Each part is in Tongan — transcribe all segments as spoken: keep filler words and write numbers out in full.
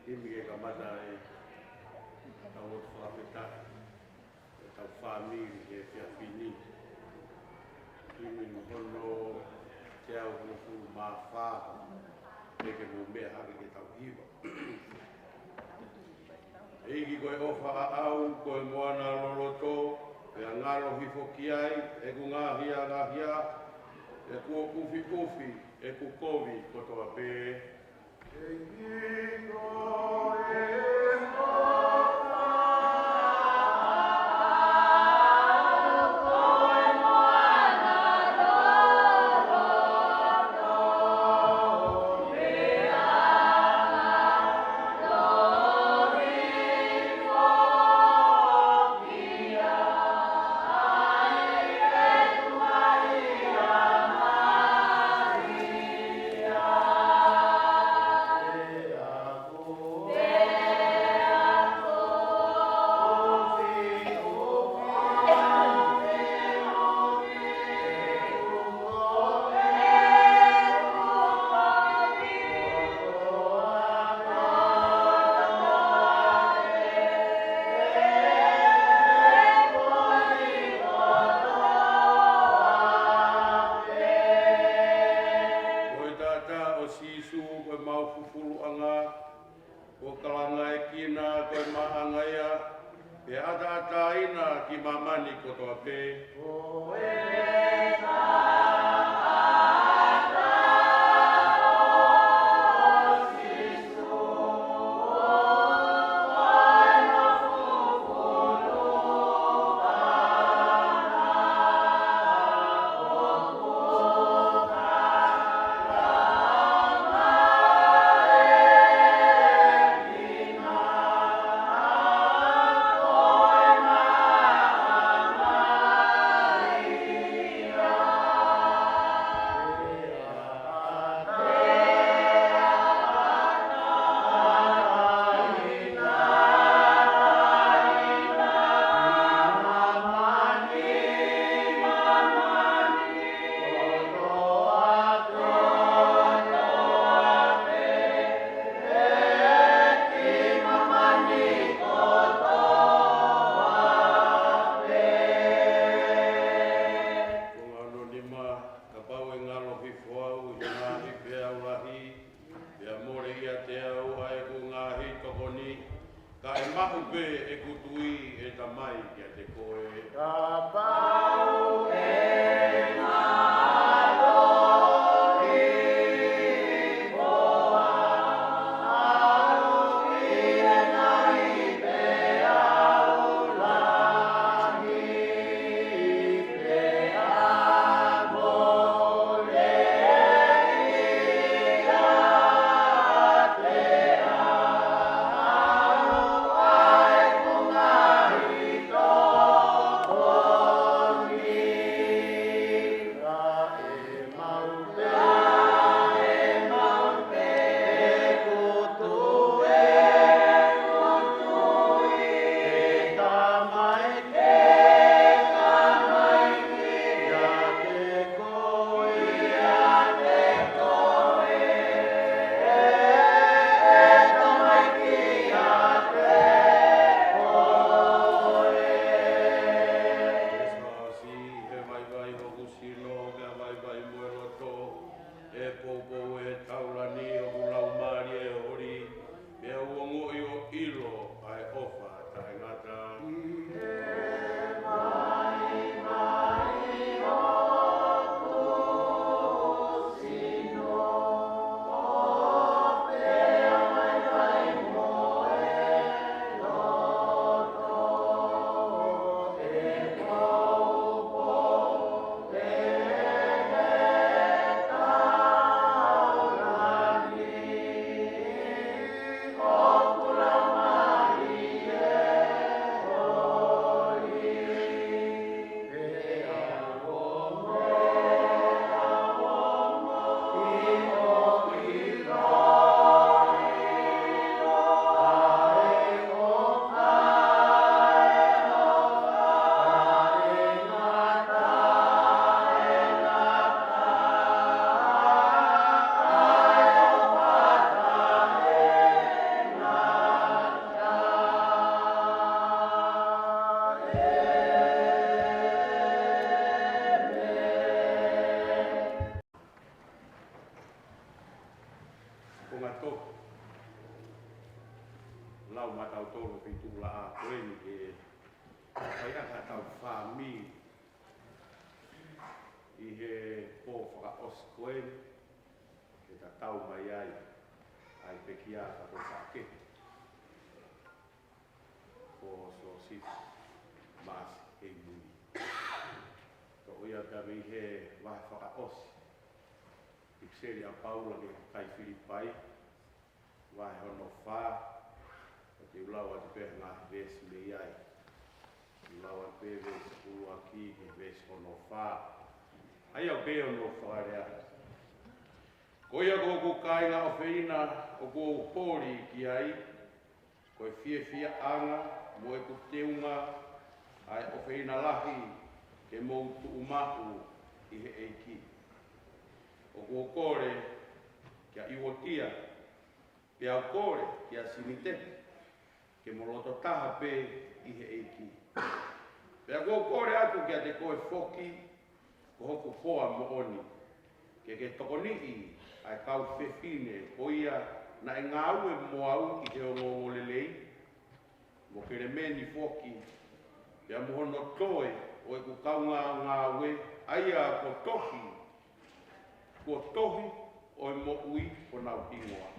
Himi ke kamata ʻetau lotu fakafetaʻi, ʻetau fāmili he efiafi ni. Himi hono teau hongofulu mā fā, pea ke mou meʻa hake ke tau hiva. ʻEiki, ko e ʻofa ʻaʻau, ko e moana loloto, pea ngalo hifo ki ai ʻeku ngaahi angahia, ʻeku ʻufiʻufi, ʻeku kovi kotoa pē. ʻEiki, ko e ʻofa ʻaʻau, ko e moana loloto, pea ngalo hifo ki ai ʻeku ngaahi angahia. Ko e taʻataʻa ʻo Sīsū, ko e mau fufuluʻanga, kuo kalangaekina ko e maʻanga ia, pea ʻataʻatā ʻena ki māmani kotoa pē. Ko e taʻataʻa ʻo Sīsū, ko e mau fufuluʻanga, Konga hono nima, kapau ʻe ngalo hifo au ʻi he ngaahi peau lahi, pea mole ʻiate au ʻa ʻeku ngaahi tokoni, ka ʻe maʻu pē ʻeku tui, ʻe Tamai, kiate koe. Kapau ʻe ngalo hifo au ʻi he ngaahi peau lahi, pea mole ʻiate au ʻa ʻeku ngaahi tokoni, Ko e ngaahi tohi lau maʻatautolu ʻi he feituʻulaʻā ko eni ke fai ʻaki ʻetau fāmili ʻi he pō fakaʻosi ko eni, ke tatau mai ai ʻa e pekia ka ko e faʻake ko Siosifa Maʻasi Heimuli. Toʻo ia pea mei he vahe fakaʻosi ʻipiseli ʻa Paula ki he kakai Filipai, vahe hono fā, ʻo te u lau atu pē ngaahi veesi mei ai. Te u lau atu pē veesi ʻuluaki ki he veesi hono fā. ʻA ia ʻoku pehē hono fakalea: Ko ia ko hoku kāinga ʻofeina ʻoku ou poli ki ai, ko e fiefiaʻanga mo ʻeku teunga ʻa e ʻofeina lahi ke mou tuʻumaʻu ʻi he ʻEiki. ʻOku ou kole kia ʻIuotia, pea u kole kia Sinitike, ke mo loto taha pē ʻi he ʻEiki. Pea ʻoku ou kole atu kiate koe foki, ko hoku hoa moʻoni, ke ke tokoniʻi ʻa e kau fefine ko ia naʻe ngāue mo au ʻi he ongoongolelei, mo Kelemeni foki, pea mo hono toe ʻo ʻeku kaungāngāue, ʻa ia kuo tohi, kuo tohi ʻo e moʻui honau hingoa.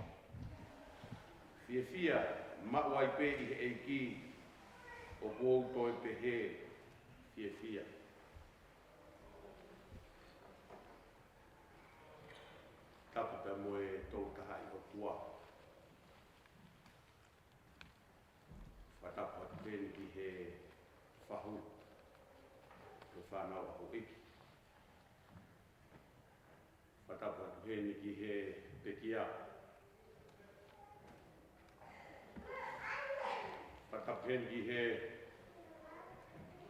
Fiefia maʻu ai pē ʻi he ʻEiki, ʻoku ou toe pehē, fiefia. Tapu pea mo e Tolu Tahaʻi ʻOtua. Fakatapu atu heni ki he fahu, ki he fānau ʻa houʻeiki. Fakatapu atu heni ki he pekia. Fakatapu heni ki he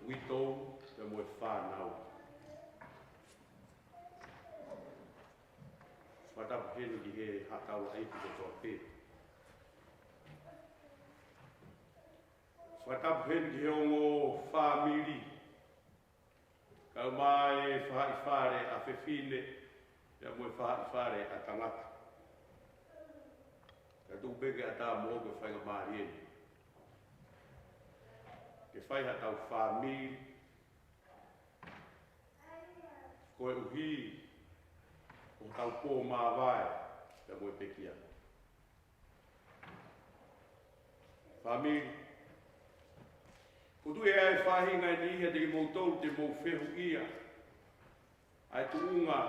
uitou pea mo e fānau. Fakatapu heni ki he haʻa taulaʻeiki kotoa pē. Fakatapu heni ki he ongo fāmili, kau mai e faʻahi fale ʻa fefine, pea mo e faʻahi fale ʻa tangata. Ka tuku pē ke ʻatā moʻoku e faingamālie ni ke fai haʻatau fāmili, koeʻuhi ko hotau pō māvae pea mo e pekia. Fāmili, ʻoku ou tui ʻe ʻi ai e faʻahinga ʻe niʻihi ʻiate kimoutolu te mou fehuʻia ʻa e tuʻunga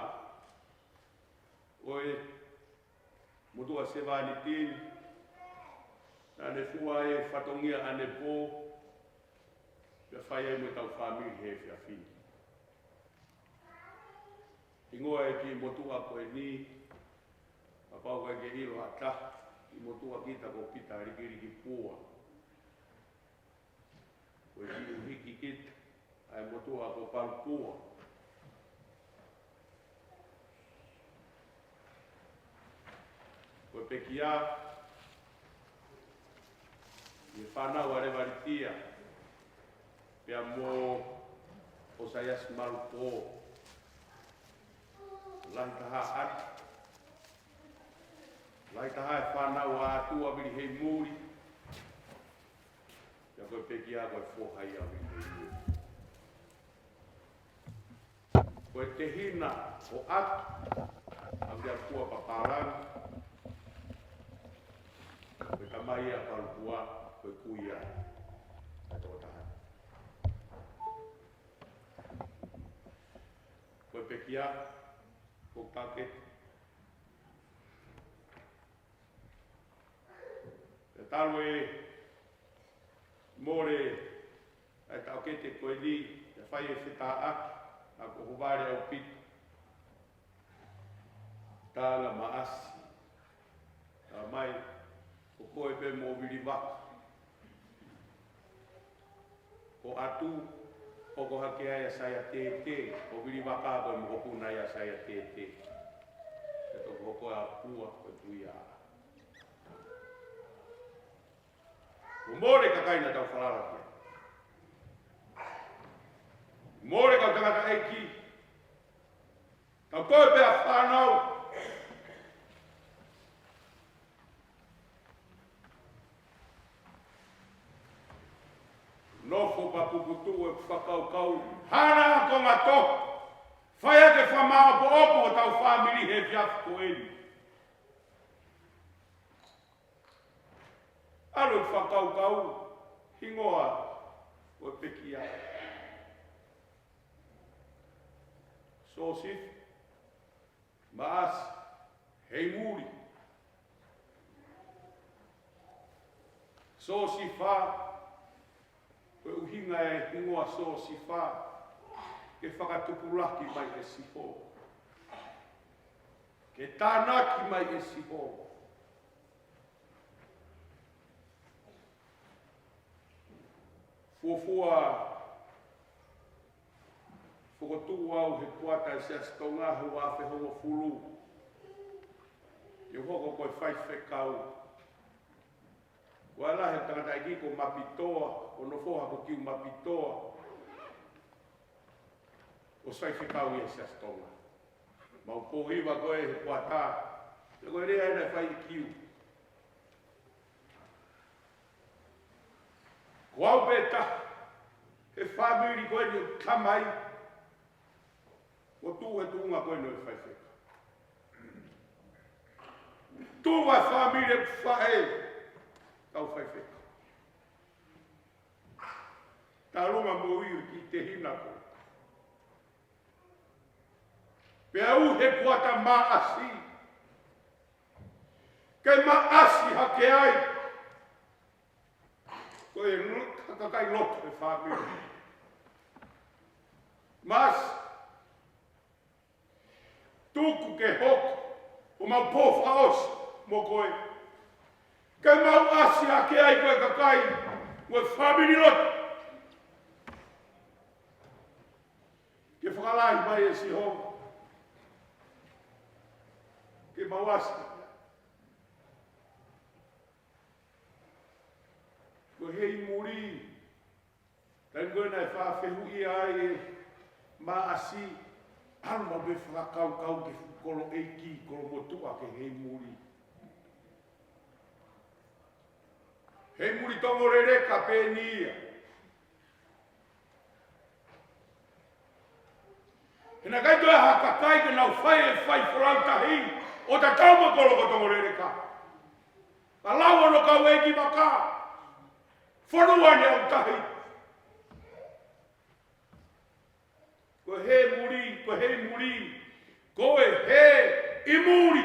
ʻo e motuʻa sevānitini naʻa ne fua e fatongia ʻanepō, pea fai ai mo ʻetau fāmili he efiafi ni. Hingoa e kiʻi motuʻa ko eni, kapau ʻoku ʻikai ke ʻilo ha taha, kiʻi motuʻa kita ko Pita Likiliki Pua. Ko e kiʻi hiki kita ʻa e motuʻa ko Palukua. Ko e pekia, ʻi he fānau ʻa Levalitia pea mo ʻOsaiasi Malupō. Lahi taha ʻa, lahi taha e fānau ʻa ʻAtua Vili Heimuli. Pea ko e pekia ko e foha ia ʻo Vili Heimuli. Ko e tehina ʻo ʻAtu, ʻa Viapua Papālangi. Ko e tamai ʻa Palukua, ko e kui ia ʻa e tokotaha. Ko e pekia, ko e paketi. Pea talu e mole ʻa e taʻokete ko eni, pea fai e fetāʻaki, ʻa ko ho vale ʻaupito. Tala Maʻasi. Tala mai, ko koe pē mo Vili Vaka. Ko ʻAtu, ʻoku hake ai ʻa Saiatētē, ko Vili Vaka ko e mokopuna ia ʻa Saiatētē. Pea toki hoko ʻa Pua ko e kui ia. Kuo mole e kakai naʻa tau falala ki ai. Mole kau tangataʻeiki. Tau toe pē ʻa fānau. ʻo ka puputuʻu e fakakaukau. Hana ko ngato. Fai ake fakamāʻopoʻopo ʻo tau fāmili he efiafi ko eni. ʻAlu e fakakaukau, hingoa ʻo e pekia. Sōsifa, Maʻasi, Heimuli. Sōsifa, ko e ʻuhinga e hingoa Sōsifa, ke fakatupulaki mai ʻe Sihova. Ke tānaki mai ʻe Sihova. Fuofua fokotuʻu au he kuata ʻi he Siasi Tonga he ua afe hongofulu. Ke u hoko ko e faifekau. Ua lahi e tangataʻeiki ko Mapitoa, ko Nofoha ko Kiu Mapitoa. ʻO faifekau ʻi he Siasi Tonga. Mau pōhiva ko ē he kuata. Pea ko e lea ena ʻe fai ʻe Kiu. Ko au pē taha he fāmili ko eni ʻo tamai, ʻo tuʻu he tuʻunga ko eni ʻo e faifekau. Tuʻu ʻa e fāmili ʻo e faʻē, kau faifekau. Talunga mo ui ki te hina ko. Pea u he kuata Maʻasi. Ke Maʻasi hake ai. Ko e lu-, ka-, kakai lotu e fāmili. Maʻasi. Tuku ke hoko, ʻo mau pō fakaʻosi mo koe. Ke mau ʻasi hake ai ko e kakai, mo e fāmili lotu. Ke fakalahi mai ʻe Sihova. Ke mau ʻasi. Ko Heimuli. Taimi ko ē naʻe faʻa fehuʻia ai ʻe Maʻasi, ʻalu mau pē fakakaukau ki he fuʻu kolo ʻeiki, kolo motuʻa ko Heimuli. Heimuli Tongoleleka pē eni ia. He naʻe ʻikai toe ha kakai ke nau fai e fai folau tahi ʻo tatau mo e kolo ko Tongoleleka. Ka lau hono kau ʻeikivaka. Fonua ni ʻautahi. Ko Heimuli, ko Heimuli, ko e hē ʻi muli.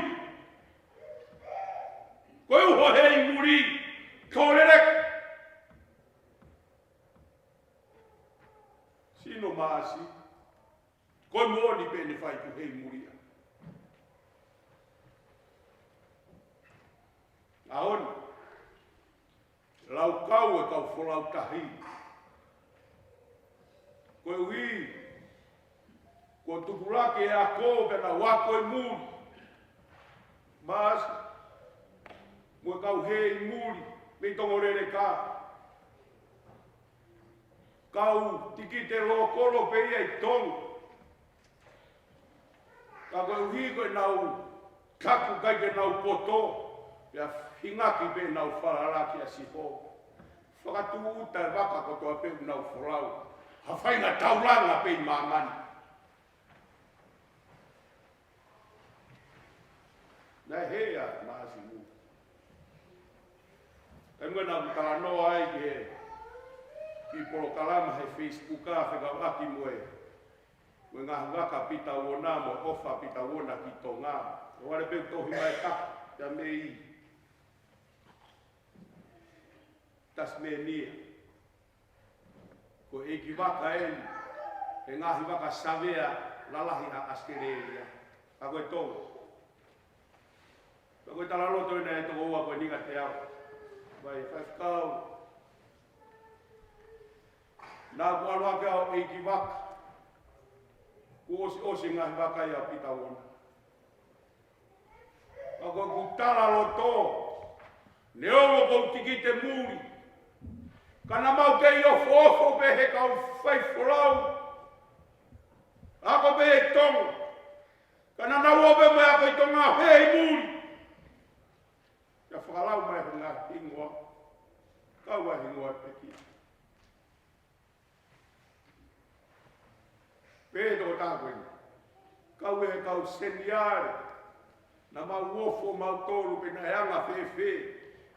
Ko e uho hē ʻi muli, Tongoleleka. Sino Maʻasi, ko e moʻoni pē ʻene fai ko Heimuli ia. ʻAho ni, laukau e kau folau tahi. Koeʻuhi, kuo tupulaki e ako pea nau ako ʻi muli. Maʻasi, mo e kau hē ʻi muli, mei Tongoleleka. Kau tikite lōkolo pē ia ʻi Tonga. Ka koeʻuhi ko ʻenau taku ʻikai ke nau poto, pea hingaki pē ʻenau falala kia Sihova. Fakatūʻuta e vaka kotoa pē ʻoku nau folau. Ha faʻahinga taulanga pē ʻi māmani. Naʻe hē ʻa Maʻasi mo. Taimi naʻa ku talanoa ai ki he, ki he polokalama he Facebook ʻa fekauʻaki mo e, mo e ngaahi vaka Pita Uona, mo e ʻofa Pita Uona ki Tonga. ʻO vale pē tohi mai ka, ia mei Tasmania. Ko e ʻeikivaka eni, he ngaahi vaka savea lalahi ʻa ʻAositelēlia. Ka ko e Tonga. Ka ko e talaloto ena ʻe toko ua ko eni ka te au. Vai, faifekau. Naʻa ku ʻalu hake au ʻeikivaka. Kuo ʻosiʻosi ngaahi vaka ia Pita Uona. Ka ko ʻeku talaloto, neongo ʻoku ou tikite muli. Ka naʻa mau kei ofoofo pē he kau faifolau. Ako pē ʻi Tonga. Ka naʻa nau ō pē mo e ako ʻi Tonga hē ʻi muli. Ia fakalau mai he ngaahi hingoa. Kau ai hingoa pekia. Pehē ʻe he tokotaha ko eni, kau e kau seniale, naʻa mau ofo mautolu pe naʻe anga fēfē,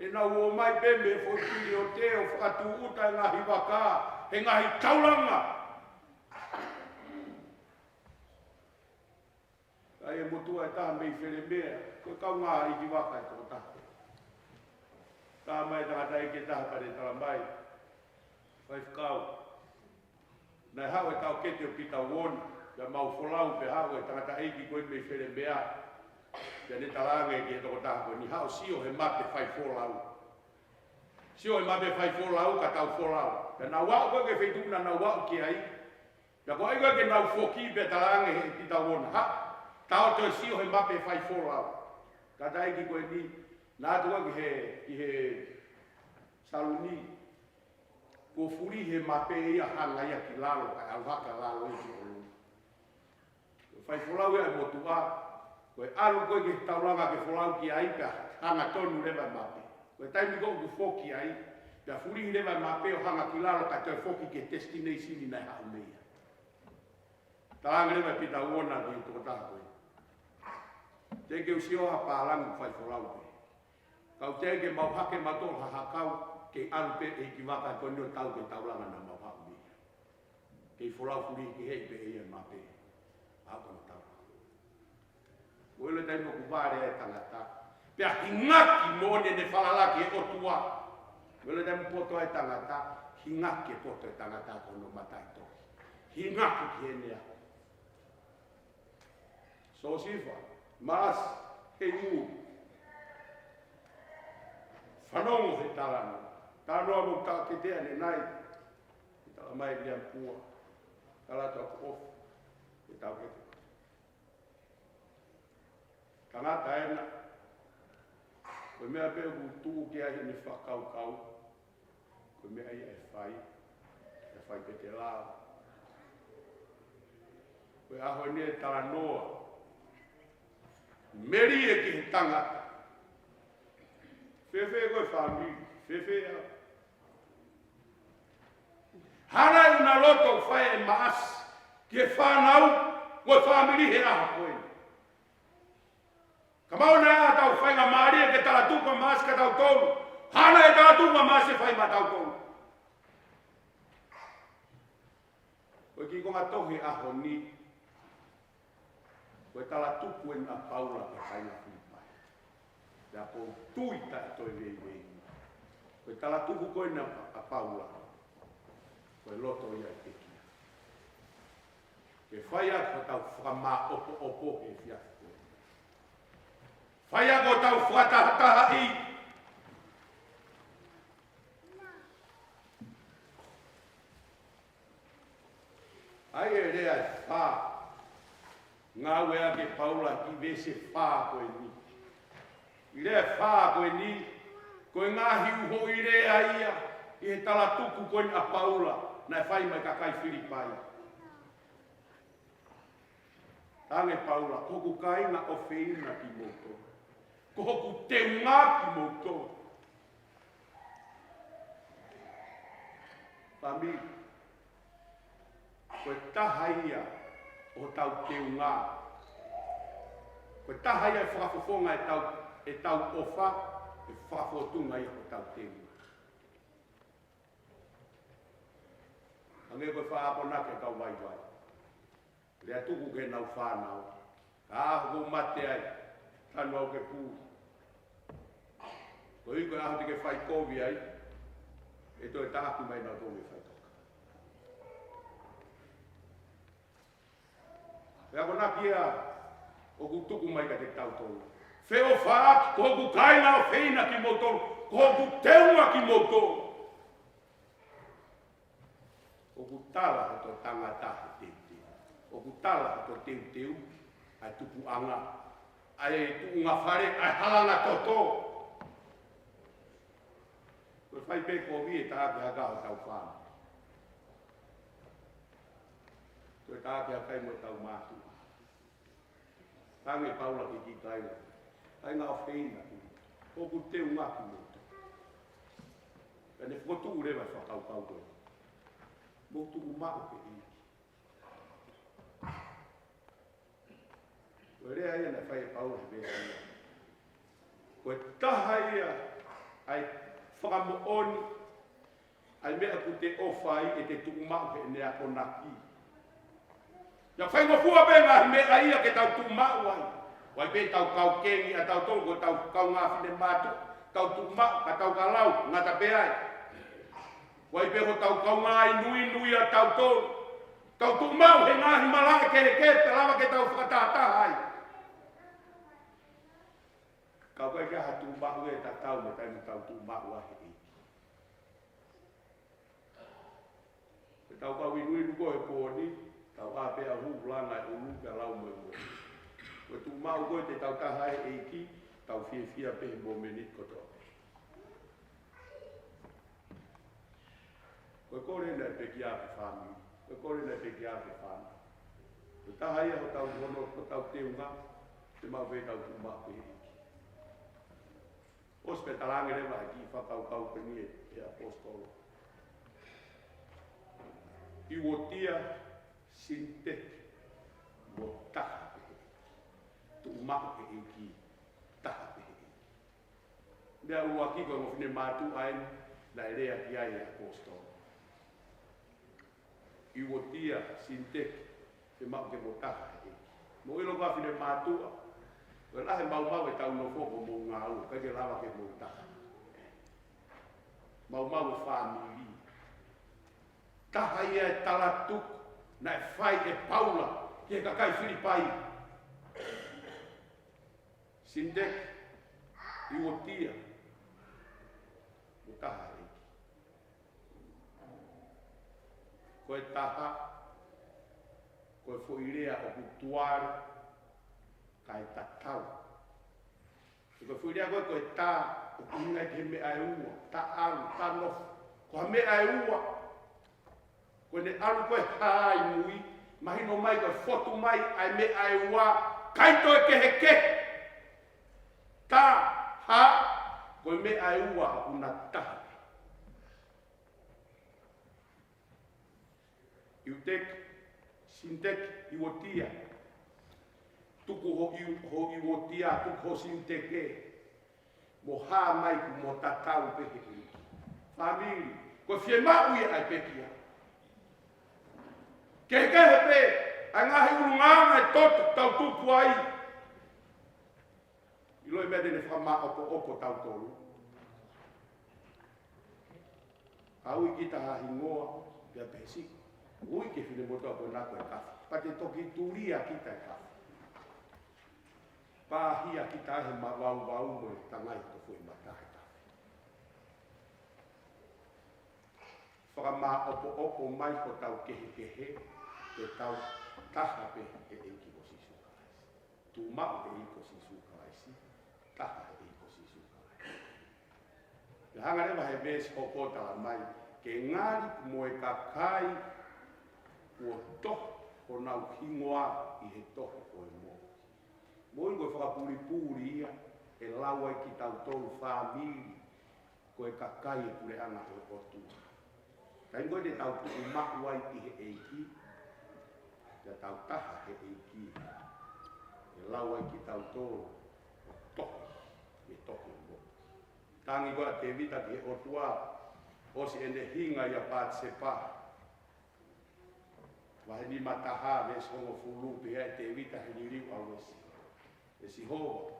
ʻenau ō mai pē mei he foʻi piliote ʻo fakatūʻuta e ngaahi vaka, he ngaahi taulanga. ʻAi e motuʻa ʻe taha mei Felemea, ko e kaungā ʻeikivaka e tokotaha. Talamai e tangataʻeiki ʻe taha pea ne talamai, Faifekau, naʻe haʻu e taʻokete ʻo Pita Uona, pea mau folau pea haʻu e tangataʻeiki ko eni mei Felemea. Pea ne talaange ki he tokotaha ko eni, haʻu ʻo sio he mape faifolau. Sio he mape faifolau ka tau folau. Pea nau aʻu ko ē ki he feituʻu naʻa nau aʻu ki ai. Pea ko e ʻai ko ē ke nau foki pea talaange ʻe Pita Uona, haʻu, tau toe sio he mape faifolau. Tangataʻeiki ko eni, naʻe ʻatu ko ē ki he, ki he saluni, kuo fulihi e mape ia, hanga ia ki lalo, kae ʻalu hake ʻa lalo ia ki ʻolunga. Ko e faifolau ia e motuʻa, ko e ʻalu ko ē ki he taulanga ke folau ki ai pea hanga tonu leva e mape. Ko e taimi ko ē ʻoku foki ai, pea fulihi leva e mape ʻo hanga ki lalo kae toe foki ki he destination naʻe haʻu mei ai. Talaange leva ʻe Pita Uona ki he tokotaha ko ē, teʻeki ke u sio ha pālangi, faifolau pē. Ka ʻoku teʻeki ke mau hake mautolu ha hakau, kei ʻalu pē e ʻeikivaka ko eni ʻo tau ki he taulanga naʻa mau haʻu mei ai. Kei folau fulihi kehe pē ʻe ia e mape. Aʻu ki he taulanga. Ko e ʻilo e taimi ʻoku vale ai e tangata, pea hingaki moʻoni ʻene falala ki he ʻOtua. Ko e ʻilo e taimi poto ai e tangata, hingaki e poto e tangata ko hono mataʻitohi. Hingaki ki heʻene ako. Siosifa Maʻasi Heimuli. Fanongo he talanoa. Talanoa mo e taʻokete ʻanenai. Talamai ʻe Liampua, tala atu ʻoku ofi e taʻokete. Tangata ena, ko e meʻa pē ʻoku tuʻu ki ai ʻene fakakaukau, ko e meʻa ia ʻe fai, ʻe fai pē ke lao. Ko e ʻaho ni e talanoa, melie ki he tangata. Fēfē ko e fāmili, fēfē au. Hana e ʻuna loto ʻoku fai ʻe Maʻasi ki he fānau mo e fāmili he ʻaho ko ē. Ka mau na ʻa tau faingamālie ke talatuku ʻa Maʻasi kia tautolu. Hana e talatuku ʻa Maʻasi ʻe fai maʻatautolu. Ko e kiʻi konga tohi ʻaho ni, ko e talatuku ena ʻa Paula ki he kāinga Filipai. Pea ʻoku ou tui taʻe toe veiveiua. Ko e talatuku ko ena ʻa Paula, ko e loto ia ʻe pekia. Ke fai ʻaki hotau fakamāʻopoʻopo he efiafi ko eni. Fai ʻaki hotau fakatahatahaʻi. ʻAi e lea ʻe fā. Ngāueʻaki ʻe Paula ʻi he veesi fā ko eni. ʻI he lea ʻe fā ko eni, ko e ngaahi uhoʻi lea ia ʻi he talatuku ko eni ʻa Paula naʻe fai maʻa e kakai Filipai. Talaange ʻe Paula, ko hoku kāinga ʻofeina kimoutolu. Ko hoku teunga kimoutolu. Fāmili, ko e taha ia ʻo hotau teunga. Ko e taha ia e fakafofonga ʻetau, ʻetau ʻofa, ʻe fakafōtunga ia hotau teunga. Hangē ko e faʻa akonaki ʻa e kau vaivai. Lea tuku ki heʻenau fānau. Ka ʻaho ʻoku mate ai, tanu au ke puli. Koeʻuhi ko e ʻaho te ke fai kovi ai, ʻe toe taʻaki mai nautolu ʻo fai toka. Pea ko e akonaki ia ʻoku tuku mai kiate kitautolu. Feʻofaʻaki, ko hoku kāinga ʻofeina kimoutolu, ko hoku teunga kimoutolu. ʻOku tala hoto tangata he teuteu. ʻOku tala hoto teuteu, ʻa e tupuʻanga, ʻa e tuʻunga fale, ʻa e halanga toto. Ko e fai pē kovi ʻe taʻaki hake hotau fāmili. Ko e taʻaki hake mo ʻetau mātuʻa. Talaange ʻe Paula ki he kiʻi kāinga, kāinga ʻofeina, ko hoku teunga kimoutolu. Pea ne fokotuʻu leva e fakakaukau ko ē. Mou tuʻu maʻu pē ʻEiki. Ko e lea ia naʻe fai ʻe Paula he veesi ia. Ko e taha ia ʻa e fakamoʻoni ʻa e meʻa ʻoku te ʻofa ai ʻe te tuʻumaʻu heʻene akonaki. ʻIo, faingofua pē ngaahi meʻa ia ke tau tuʻumaʻu ai. ʻOku ʻi ai pē ʻetau kau kengi ʻatautolu, ko ʻetau kaungā finemātuʻa, tau tuʻumaʻu, ka tau ka lau, ngata pē ai. ʻOku ʻi ai pē hotau kaungā inuinu ʻatautolu. Tau tuʻumaʻu he ngaahi malaʻe kehekehe, pea lava ke tau fakatahataha ai. Ka ʻoku ʻikai ke ʻi ai ha tuʻumaʻu ʻe tatau mo e taimi ʻoku tau tuʻumaʻu ai he ʻEiki. Ko ʻetau kau inuinu ko ē he pō ni, tau ʻā pē ʻo hū, langa e ʻulu pea lau mo e moʻui. Ko e tuʻumaʻu ko ē te tau taha ai he ʻEiki, tau fiefia pē he momeniti kotoa. Ko e kole naʻe pekia ki he fāmili. Ko e kole naʻe pekia ki he fāmili. Ko e taha ia hotau hono, hotau teunga, te mau pē tau tuʻumaʻu ki he ʻEiki. ʻOsi pē talaange leva ʻe he kiʻi fakakaukau ko eni ʻe he ʻaposetolo. Iuotia, Sinteki, mo taha pē he ʻEiki. Tuʻumaʻu he ʻEiki, taha pē he ʻEiki. Meʻa ʻuluaki ko e ongo finemātuʻa eni naʻe lea ki ai e ʻaposetolo. Iuotia, Sinteki, fiemaʻu ke mo taha he ʻEiki. Mou ʻilo ko e finemātuʻa, ko e lahi e maumau ʻetau nofo ko e moʻunga ʻoku ʻikai ke lava ke mou taha. Maumau e fāmili. Taha ia e talatuku naʻe fai ʻe Paula ki he kakai Filipai. Sinteki, Iuotia, mo taha he ʻEiki. Ko e taha, ko e foʻi lea ʻoku tuale, kae tatau. Ko e foʻi lea ko ē, ko e tā, ʻoku ʻuhinga ia ki he meʻa ʻe ua, tā ʻalu, tā nofo. Ko ha meʻa ʻe ua. Ko ʻene ʻalu ko ē hā ʻi mui, mahino mai ko e fotu mai ʻa e meʻa ʻe ua, ʻikai toe kehekehe. Tā, hā, ko e meʻa ʻe ua ʻoku na taha. Iuteki, Sinteki, Iuotia. Tuku ho Iu-, ho Iuotia, tuku ho Sinteki. Mo hā mai kuo mo tatau pē he ʻEiki. Fāmili, ko e fiemaʻu ia ʻa e pekia. Kehekehe pē ʻa e ngaahi ʻulungaanga ʻe toto ʻoku tau tupu ai. ʻIlo e meʻa te ne fakamāʻopoʻopo tautolu. ʻA ui kita ha hingoa, pea pehē siʻi. Ui ki he finemotuʻa ko ena ko e kafi. Pea te toki tulia kita e kafi. Pāhia kita he mavauvau mo e tangai ko e foʻi mata he kafi. Fakamāʻopoʻopo mai hotau kehekehe, ke tau taha pē he ʻEiki ko Sīsū Kalaisi. Tuʻumaʻu he ʻEiki ko Sīsū Kalaisi, taha he ʻEiki ko Sīsū Kalaisi. Pea hanga leva he veesi hoko ʻo tala mai, ke ngali mo e kakai kuo tohi honau hingoa ʻi he tohi ʻo e moʻui. Moʻoni ko e fakapulipuli ia, ʻe lau ai kitautolu fāmili, ko e kakai e puleʻanga ʻo e ʻOtua. Taimi ko ē te tau tuʻumaʻu ai ki he ʻEiki, te tau taha he ʻEiki, ʻe lau ai kitautolu ʻo tohi, ʻe tohi mo. Tangi ko ē ʻa Tēvita ki he ʻOtua, ʻosi ʻene hinga ʻia Patisepa. Vahe nima taha, veesi hongofulu, pehē ʻe Tēvita he liliu ʻa Uesi. ʻE Sihova,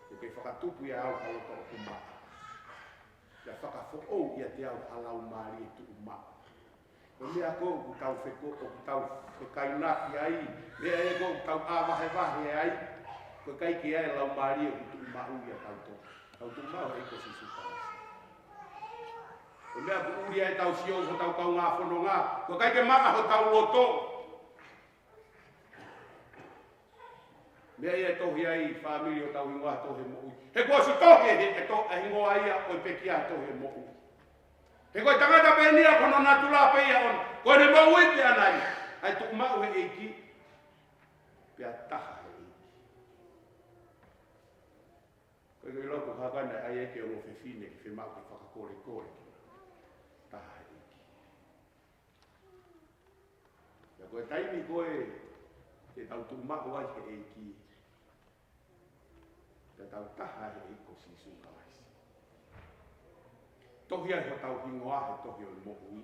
ʻoku ke fakatupu ʻiate au ha loto ʻoku maʻa. Pea fakafoʻou ʻiate au ha laumālie tuʻumaʻu. Ko e meʻa ko ē ʻoku tau feko-, ʻoku tau fekainaki ai, meʻa ia ko ē ʻoku tau ʻā vahevahe ai, ko e ʻikai ke ʻi ai e laumālie ʻoku tuʻumaʻu ʻia tautolu. Tau tuʻumaʻu he ʻEiki ko Sīsū Kalaisi. Ko e meʻa ʻoku ʻuli ai ʻetau sio ki hotau kaungā fononga, ko e ʻikai ke maʻa hotau loto. Meʻa ia ʻe tohi ai fāmili hotau hingoa he tohi ʻo e moʻui. He kuo ʻosi tohi ʻe he, ʻe to-, ʻa e hingoa ia ʻo e pekia he tohi ʻo e moʻui. He ko e tangata pē eni ia ko hono natula pē ia ʻona. Ko ʻene moʻui pē ʻana ia. ʻA e tuʻumaʻu he ʻEiki. Pea taha he ʻEiki. Ko e ʻilo ko e hā ko ē naʻe ʻai ai ki he ongo fefine ke fiemaʻu ke fakakolekole ki ai. Taha he ʻEiki. Pea ko e taimi ko ē te tau tuʻumaʻu ai he ʻEiki, Pea tau taha he ʻEiki ko Sīsū Kalaisi. Tohi ai hotau hingoa he tohi ʻo e moʻui.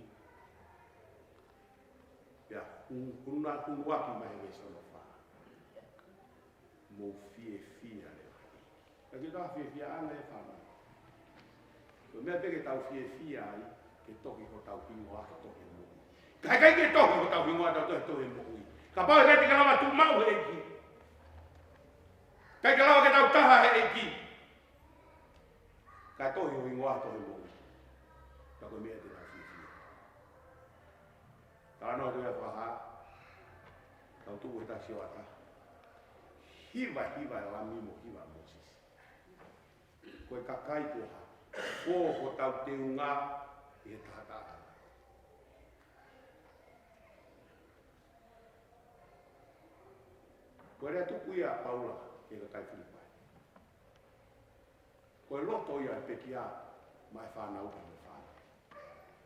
Pea hu-, huna-, hunuaki mai he veesi hono fā. Mou fiefia leva. Ka ke tau fiefia ʻana e fānau. Ko e meʻa pē ke tau fiefia ai, ke tohi hotau hingoa he tohi moʻui. Ka ʻikai ke tohi hotau hingoa he tohi moʻui, kapau ʻe ʻikai te ke lava tuʻu maʻu he ʻEiki, ʻikai ke lava ke tau taha he ʻEiki, kae tohi ho hingoa he tohi moʻui, ka ko e meʻa te tau fiefia. Talanoa ko ia fakahā, tau tuʻu he taʻu ʻe taha. Hiva, hiva e Lami mo hiva Mōsese. Ko e kakai ko ha, ko hotau teunga ʻi he tahataha. Ko e lea tuku ia ʻa Paula ki he kakai Filipai. Ko e loto ia e pekia maʻa e fānau pea mo e fānau.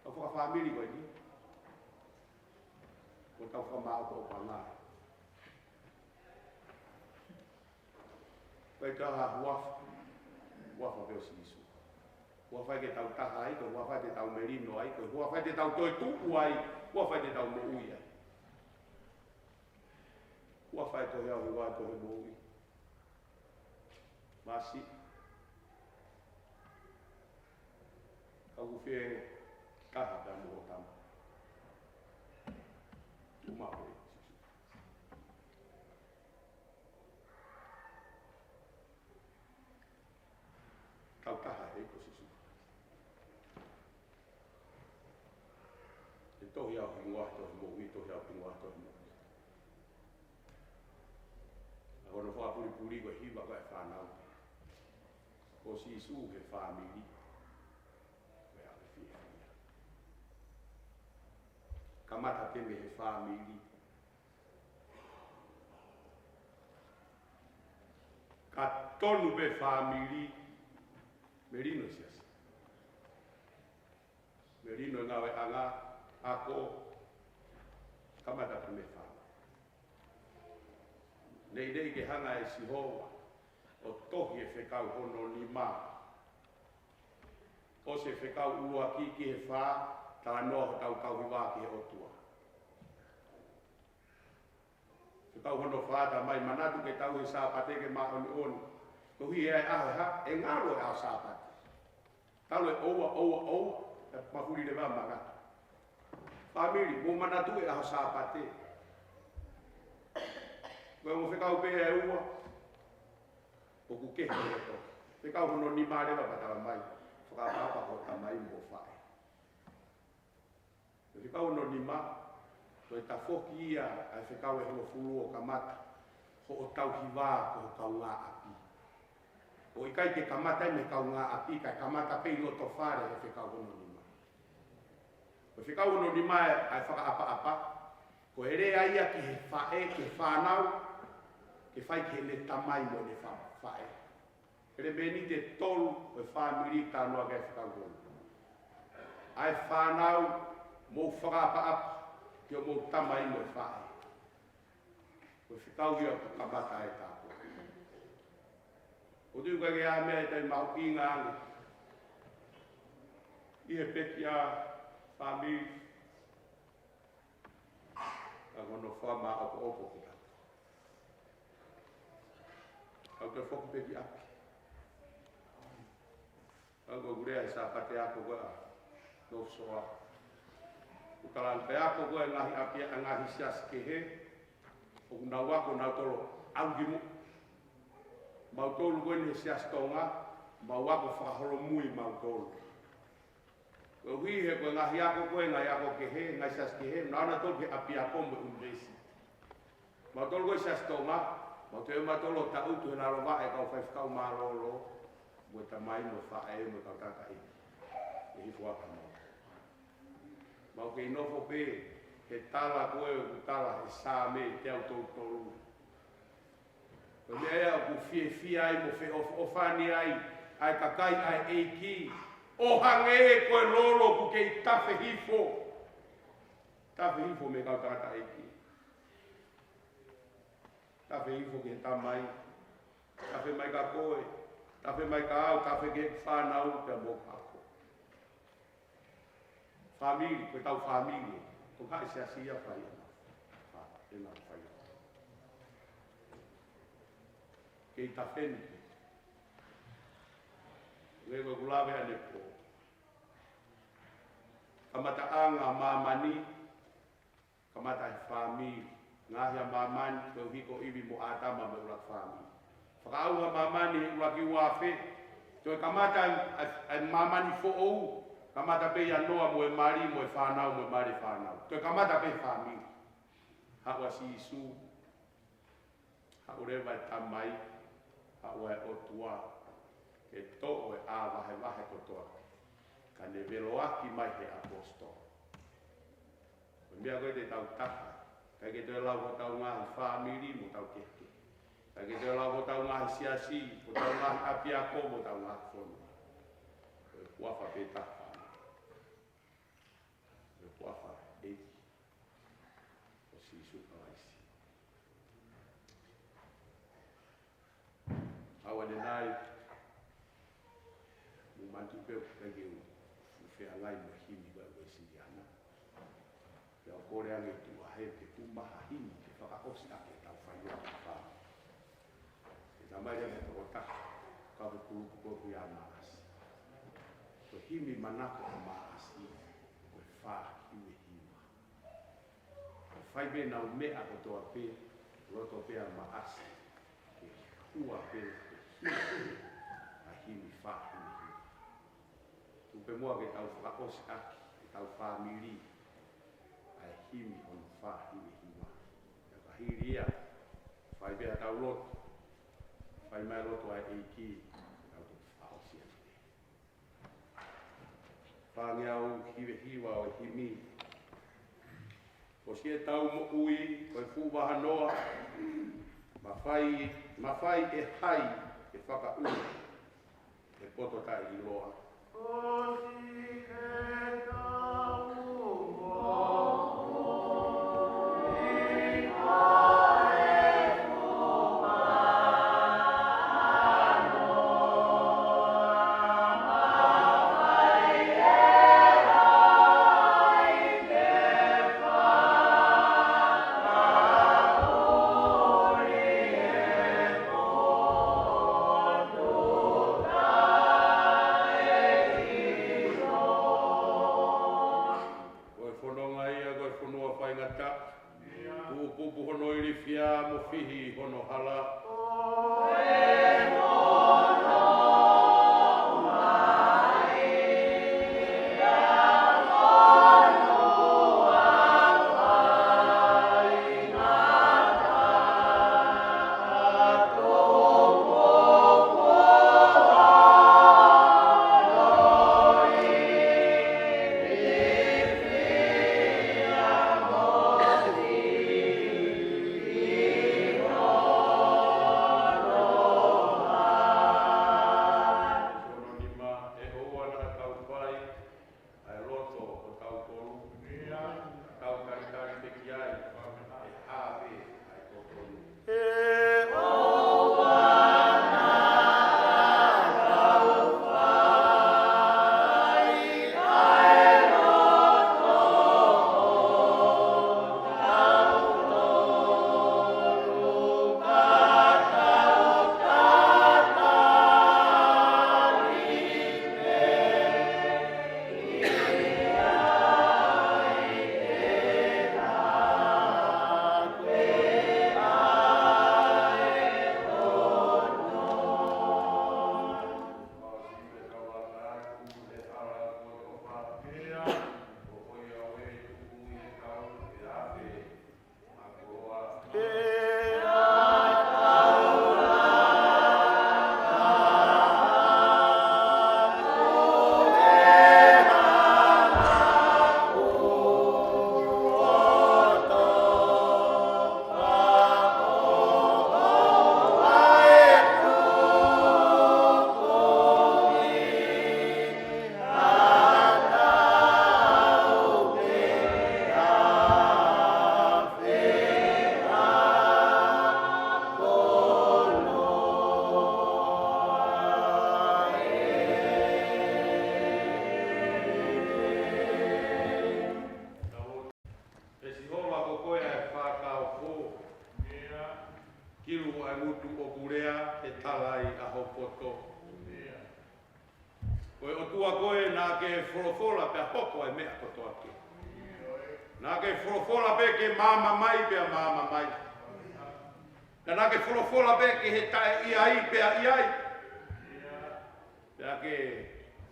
Tau fakafāmili ko eni. Ko tau fakamāʻopoʻopo ʻanga. Ko e taha huafa, huafa pē ʻo Sīsū. Huafa ia ke tau taha ai, ko e huafa ia te tau melino ai, ko e huafa ia te tau toetuʻu ai, huafa ia te tau moʻui ai. Huafa ia ko e au he vai ko e moʻui. Masi. Ka ʻoku fie taha pea mo ho tama. Tuʻu maʻu e Sīsū. Tau taha he ʻEiki ko Sīsū. ʻE tohi au hingoa he tohi moʻui, tohi au hingoa he tohi moʻui. ʻA hono fakapulipuli ko e hiva ko e fānau. Ko Sīsū he fāmili. Ko e ʻapi fiefia. Kamata pē mei he fāmili. Ka tonu pē fāmili, melino siasi. Melino ngāueʻanga, ako, kamata pē mei fāmili. Neʻineʻi ke hanga ʻe Sihova ʻo tohi e fekau hono nima. ʻOsi e fekau ʻuluaki ki he fā, talanoa hotau kau hiva ki he ʻOtua. Fekau hono fā, Tamai, manatu ke tauhi e Sāpate ke māʻoniʻoni. Koeʻuhi he ʻe ʻi ai e ʻaho ʻe hā, ʻe ngalo e ʻaho Sāpate. Talu e ʻoua, ʻoua, ʻoua, ʻe mafuli leva e mangata. Fāmili, mou manatuʻi e ʻaho Sāpate. Ko e ongo fekau pē ʻe ua, ʻoku kehe e loto. Fekau hono nima leva pea talamai, fakaʻapaʻapa ho tamai mo ho faʻē. Ko e fekau hono nima, ko e tafoki ia ʻa e fekau ʻe hongofulu ʻo kamata, hoʻo tauhi vā ko ho kaungāʻapi. ʻOku ʻikai ke kamata ia mei he kaungāʻapi, kae kamata pē ʻi loto fale he fekau hono nima. Ko e fekau hono nima ʻa e fakaʻapaʻapa, ko e lea ia ki he faʻē, ki he fānau, ke fai ki heʻene tamai mo ʻene fa-, faʻē. Elemēniti ʻe tolu ʻo e fāmili talanoa ki ai e fekau ko eni. ʻA e fānau, mou fakaʻapaʻapa ki hoʻomou tamai mo e faʻē. Ko e fekau ia ʻoku kamata ai e tāpuaki. ʻOku ou tui ʻoku ʻikai ke ʻi ai ha meʻa ʻe taʻemahuʻinga ange ʻi he pekia fāmili, ka ko hono fakamāʻopoʻopo kitautolu. Kau toe foki pē ki ʻapi. Kau ko e lea he Sāpate ako ko ē ʻa Nōsoa. ʻOku tala ange pē ako ko ē ngaahi ʻapi, ʻa e ngaahi siasi kehe. ʻOku nau ako nautolu ʻalu ki muʻa. Mautolu ko eni he Siasi Tonga, mau ako fakaholomui mautolu. Koeʻuhi he ko e ngaahi ako ko ē, ngaahi ako kehe, ngaahi siasi kehe, nau ō nautolu ki he ʻapiako mo e ʻunivēsiti. Mautolu ko e Siasi Tonga, mau toe mautolu ʻo tangutu he lalo vaʻe kau faifekau mālōlō, mo e tamai, mo e faʻē, mo e kau tangataʻeiki. ʻE hifo ʻa ka mau. Mau kei nofo pē he tala ko ē ʻoku tala he Saame teau tolu tolu. Ko e meʻa ia ʻoku fiefia ai mo feʻofoʻofani ai ʻa e kakai ʻa e ʻEiki, ʻo hangē ko e lolo ʻoku kei tafe hifo. Tafe hifo mei he kau tangataʻeiki. Tafe hifo ki he tamai. Tafe mai kia koe, tafe mai kia au, tafe ki he fānau pea mo e hako. Fāmili, ko ʻetau fāmili. Ko e hā e siasi ia fai ʻena. Fai ʻena fai. Kei tafe ni. Leva kulave ane po. Kamataʻanga ʻa māmani, kamata he fāmili. Ngaahi ʻa māmani, ko e hiko ʻo ʻIvi mo ʻĀtama mo e ʻuluaki fāmili. Fakaʻauha ʻa māmani he ʻuluaki uaafe. Toe kamata ʻa, ʻa, ʻa māmani foʻou. Kamata pē ʻia Noa mo e mali, mo e fānau, mo e mali fānau. Toe kamata pē fāmili. Haʻu ʻa Sīsū. Haʻu leva e Tamai, haʻu e ʻOtua, ke toʻo e ʻā vahevahe kotoa, ka ne veloʻaki mai he ʻaposetolo. Ko e meʻa ko ē te tau taha, ʻikai ke toe lau hotau ngaahi fāmili mo tau kehekehe. ʻIkai ke toe lau hotau ngaahi siasi, hotau ngaahi ʻapiako mo tau ngaahi fonua. Ko e huafa pē taha. Ko e huafa ʻEiki ko Sīsū Kalaisi. ʻAua ne nai, mou manatu pē ʻoku ʻikai ke u feangai mo e himi ʻa e Uēsiliana. Pea u kole ange ʻe tuʻa he ke tuʻu mai ha himi ke fakaʻosi ʻaki ʻetau fai ʻo ka. Ke tamai lea he tokotaha, ka ke kulupu ko ia Maʻasi. Ko e himi manako ʻa Maʻasi, ko e fā hiva hiva. Ko e fai pē ʻenau meʻa kotoa pē, loto pē ʻa Maʻasi, ke hua pē, ke himi, ʻa e himi fā hiva hiva. Tuku pē muʻa ke tau fakaʻosi ʻaki, ke tau fāmili, ʻa e himi hono fā hiva hiva. Pea ka hili ia, fai pē ʻetau lotu, fai mai lotu ʻa e ʻEiki, tau toki fakaʻosi ʻaki. Fāngeau hiva hiva ʻo e himi. ʻOsi ʻetau moʻui, ko e fuʻu vahanoa, mafai, mafai ʻe hai ʻe fakaʻuli he poto taʻeʻiloa. Ko e fononga ia, ko e fonua faingataʻa. Tuʻutupu hono ilifia mo fihi hono hala. Ko e naʻa ke folofola pea hoko e meʻa kotoa pē. Naʻa ke folofola pē ke maama mai pea maama mai. Ka naʻa ke folofola pē ke he taʻe ʻi ai pea ʻi ai. Pea ke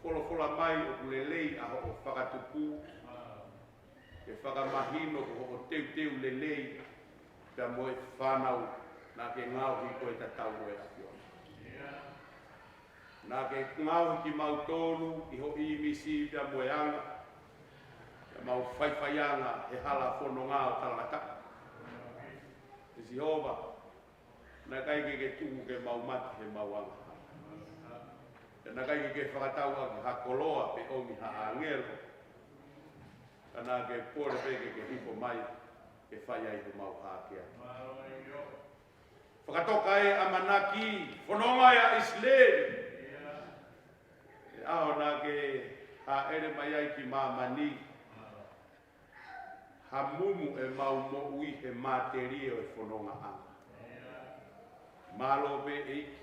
folofola mai ʻoku lelei ʻa hoʻo fakatupu. Ke fakamahino ko hoʻo teuteu lelei pea mo e fānau naʻa ke ngaohi ko e tatau ʻo e ʻAfiona. Naʻa ke ngaohi kimautolu ʻi ho ʻīmisi pea mo e anga, pea mau faifaianga he hala fononga ʻo talangataʻa. ʻE Sihova, naʻe ʻikai ke ke tuku ke mau mate he mau anga. Pea naʻe ʻikai ke ke fakatau ʻaki ha koloa pe ʻomi ha ʻāngelo. Ka naʻa ke pole pē ke ke hifo mai, ke fai ai homau hākeakiʻi. Fakatoka e ʻamanaki fononga ʻa ʻIsileli. ʻI he ʻaho naʻa ke hāʻele mai ai ki māmani. Hamumu ʻemau moʻui he matelie ʻo e fonongaʻanga. Mālō pē ʻEiki,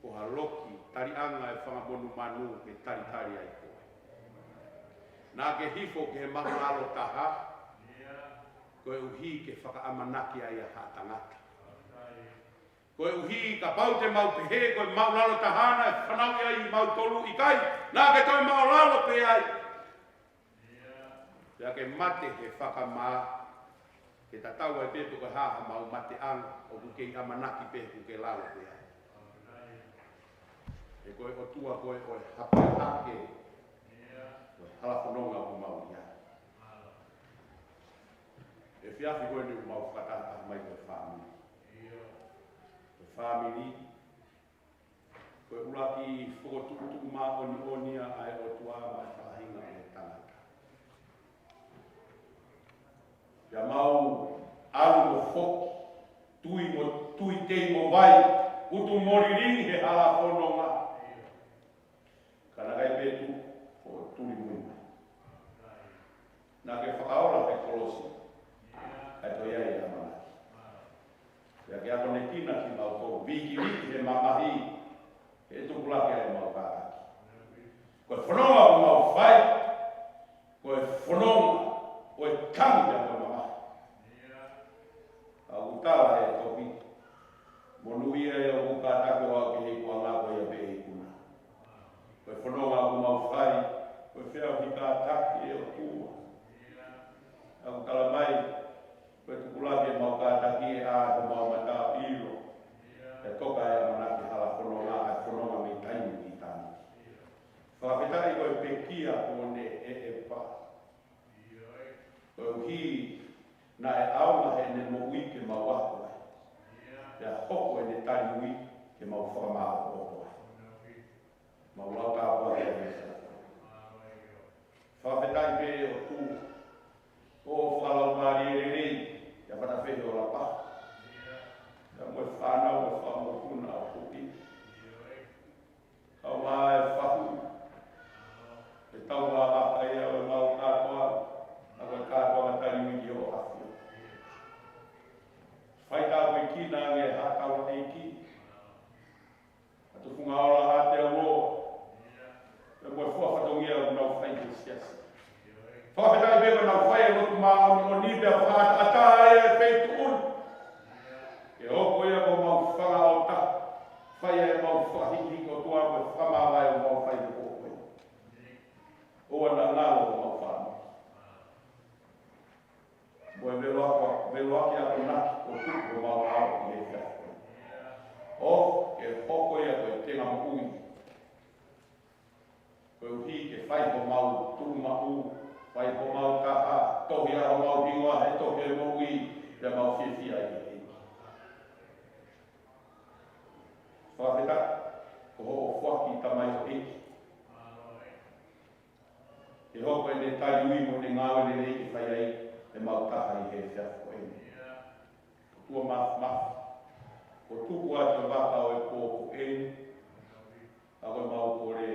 ko ha loki taliʻanga e fanga monumanu ke talitali ai koe. Naʻa ke hifo ki he maʻulalo taha, koeʻuhi ke fakaʻamanaki ai ʻa haʻa tangata. Koeʻuhi kapau te mau pehē ko e maʻulalo taha naʻe fanauʻi ai kimautolu, ʻikai, naʻa ke toe maʻulalo pē ai. Pea ke mate he fakamā, ke tatau ai pē pe ko e hā hamau mateʻanga, ʻoku kei ʻamanaki pē ʻoku ke lalo pē ai. He ko e ʻOtua koe ʻo e hapai hake, ʻo e hala fononga ʻoku mau ʻi ai. ʻE fiafi ko eni ʻoku mau fakatahataha mai ko e fāmili. Ko e fāmili, ko e ʻuluaki fokotuʻutuʻu māʻoniʻoni ʻa e ʻOtua maʻa e faʻahinga ʻo e tangata. Pea mau ʻalu mo foki, tui mo tui tei mo vai, utu mo lilingi he hala fononga. Ka naʻe ʻikai pē tuʻu ʻo tuli mui mai. Naʻa ke fakaola he kolosi, kae toe ʻi ai e ʻamanaki. Pea ke akonekina kimautolu, vikiviki he mamahi, he tupulaki ai ʻemau kātaki. Ko e fononga ʻoku mau fai, ko e fononga ʻo e tangi pea mo e mamahi. Ka ʻoku tala ʻe he tohi, monūʻia ia ʻoku kātaki ʻo aʻu ki he ikuʻanga, ko ia pē ʻe ikuna. Ko e fononga ʻoku mau fai, ko e feʻauhi kātaki ʻe ʻOtua. Ka ʻoku tala mai, ko e tupulaki ʻemau kātaki ʻe ʻā homau mata ʻo ʻilo. Pea toka e ʻamanaki hala fononga, ʻa e fononga mei taimi ki taimi. Fakafetaʻi ko e pekia kuo ne ʻeʻepa. Koeʻuhi naʻe ʻaonga heʻene moʻui ke mau ako ai. Pea hoko ʻene taliui ke mau fakamāʻopoʻopo ai. Mau lau tāpuaki ʻa e Fakafetaʻi pē ʻOtua, ʻo fakalaumālie lelei, ʻia Fatafehi ʻo Lapa. Pea mo e fānau mo e fanga mokopuna ʻo Huʻi. Kau mai e fahu, e tau vāvaka ia ʻo e mau kātoa, ʻa ko e kātoa ma tali miki ʻo ʻAfio. Fai tāpuekina ange ha taulaʻeiki, ʻa Tufungaola, ʻa Teauloa, pea mo e fua fatongia ʻoku nau fai he siasi. Fakafetaʻi pē ko e nau fai e lotu māʻoniʻoni pea fakaʻataʻatā ai e feituʻu ni. Ke hoko ia ko homau fakaʻotaʻi, fai ai ʻemau fakahikihiki ʻOtua mo e fakamāvae ʻoku mau fai he pō ko eni. ʻOua naʻa ngalo homau fāmili. Mo e veloaki, veloaki akonaki kuo tuku homau ʻao ʻi he efiafi ko eni. ʻO ke hoko ia ko e tenga moʻui. Koeʻuhi ke fai homau tuʻumaʻu, fai homau taha, tohi ʻa homau hingoa he tohi ʻo e moʻui, pea mau fiefia ʻi he ʻEiki. Fakafetaʻi, ko hoʻo foaki Tamaioʻeiki. Ke hoko ʻene taliui mo ʻene ngāue lelei ke fai ai ʻemau taha ʻi he efiafi ko eni. ʻOtua Māfimafi, kuo tuku atu e vaka ʻo e pō ko eni, ʻa ko e mau kole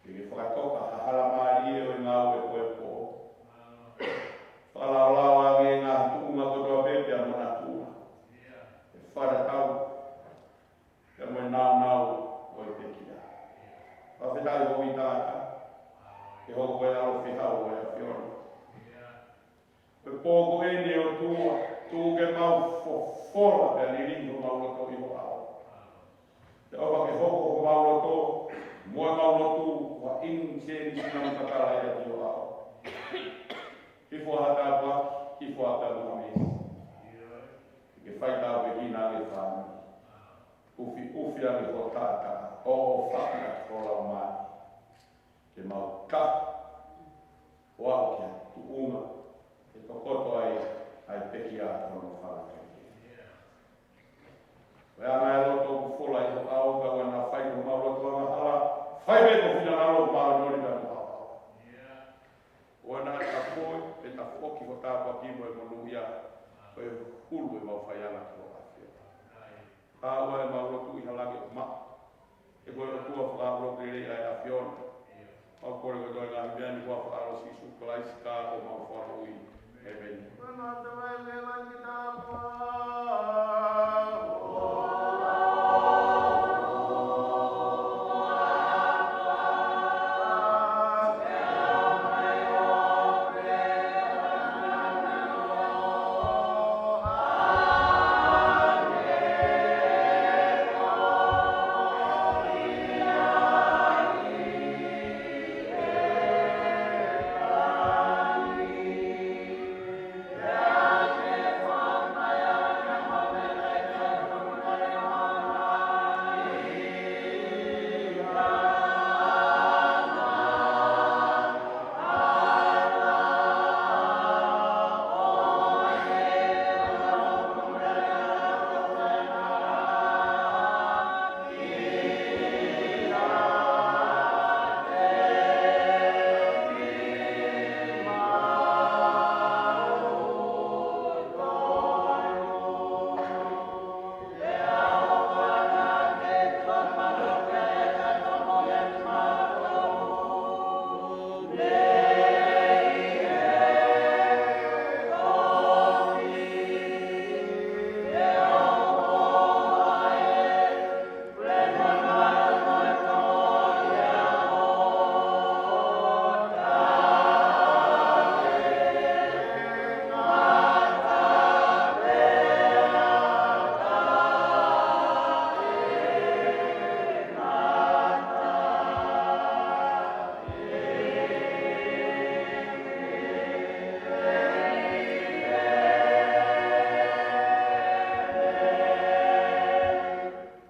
ke ke fakatoka ha hala mālie ʻo e ngāue ko e pō. Fakalaolao ange e ngaahi tuʻunga kotoa pē pea mo nautolu. ʻE fakatatau pea mo e nāunau ʻo e pekia. Kai ho mitaka, ke hoko ko e ʻAlo fehau ʻo e ʻAfiona. Ko e pō ko eni ʻe ʻOtua, tuku ke mau fofola pea lilingi homau loto ʻi ho ʻao. Pea ʻoua ke hoko homau loto, mo ʻemau lotu, ko ha ʻinisēnisi namu tatala ia ki ho ʻao. Hifo ha tāpuaki, hifo ha pea mo ha meesi. Ke fai tāpuekina ʻa e fāmili. ʻUfiʻufi ʻa e ho taʻataʻa, ʻoʻofaʻi ʻa e ho laumālie. Ke mau ka, ʻo aʻu ki ha tuʻunga, ke tokoto ai, ʻa e pekia ʻo hono fala kehekehe. Ko e anga e loto ʻoku fola ʻi ho ʻao, ka ʻoua naʻa fai homau loto angahala, fai pē ko ho finangalo māʻoniʻoni pea mo haohaoa. ʻOua naʻa ta koe, pe ta foki ho tāpuaki mo e monūʻia, ko e hulu ʻemau faianga ki ho ʻAfio. Ka ʻoua ʻemau lotu ʻi ha langi ʻoku maʻa. He ko e ʻOtua fakaʻamu lelei ʻa e ʻAfiona. Mau kole ko e toe ngaahi meʻa ni ʻi he huafa ʻo Sīsū Kalaisi ko homau Fakamoʻui. ʻĒmeni.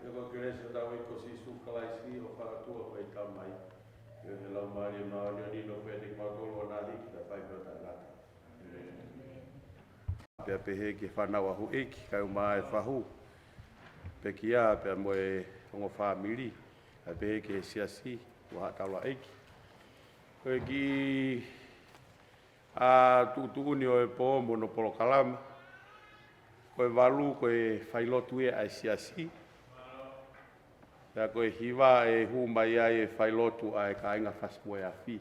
Ko e kelesi ʻa hotau ʻEiki ko Sīsū Kalaisi, ʻofa ʻa e ʻOtua ko e Tamai, ʻa e Laumālie Māʻoniʻoni, nofoʻia ʻiate kimautolu ʻo nāhi ki ta fai pea taʻengata. Pea pehē ki he fānau ʻa houʻeiki, kae ʻumaʻā e fahu, pekia, pea mo e ongo fāmili, kae pehē ki he siasi, ʻo haʻa taulaʻeiki. Ko e kiʻi tuʻutuʻuni ʻo e pō mo hono polokalama. Ko e valu, ko e failotu ia ʻa e siasi. Pea ko e hiva ʻe hū mai ai e failotu ʻa e kāinga Fasi mo e Afi.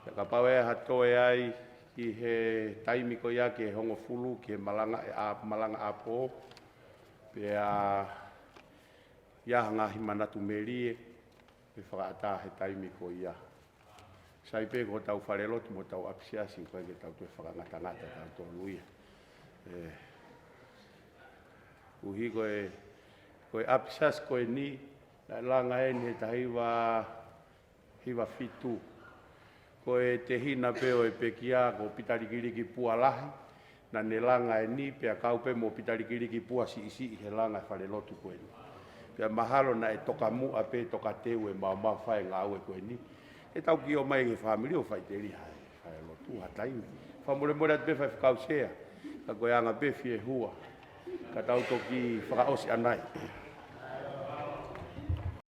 Pea kapau ʻe ha toe ai ki he taimi ko ia ki he hongofulu, ki he malanga ʻe ʻa-, malanga ʻapō. Pea ʻi ai ha ngaahi manatu melie, ʻe fakaʻatā he taimi ko ia. Sai pē ko hotau falelotu mo hotau ʻapisiasi, ʻoku ʻikai ke tau toe fakangatangata tautolu ia. ʻE, koeʻuhi ko e, ko e ʻapisiasi ko eni, naʻe langa eni he taha hiva hiva fitu. Ko e tehina pē ʻo e pekia ko Pita Likiliki Pualahi, naʻa ne langa eni pea kau pē mo Pita Likiliki Puasiʻisiʻi he langa e falelotu ko eni. Pea mahalo naʻe tokamuʻa pē tokateu e maumau fai e ngāue ko eni. ʻE tau kiʻi ō mai ki he fāmili ʻo faʻiteliha e falelotu ha taimi. Fakamolemole atu pē faifekau sea, ka ko e anga pē fiehua. Ka tau toki fakaʻosi ʻanai.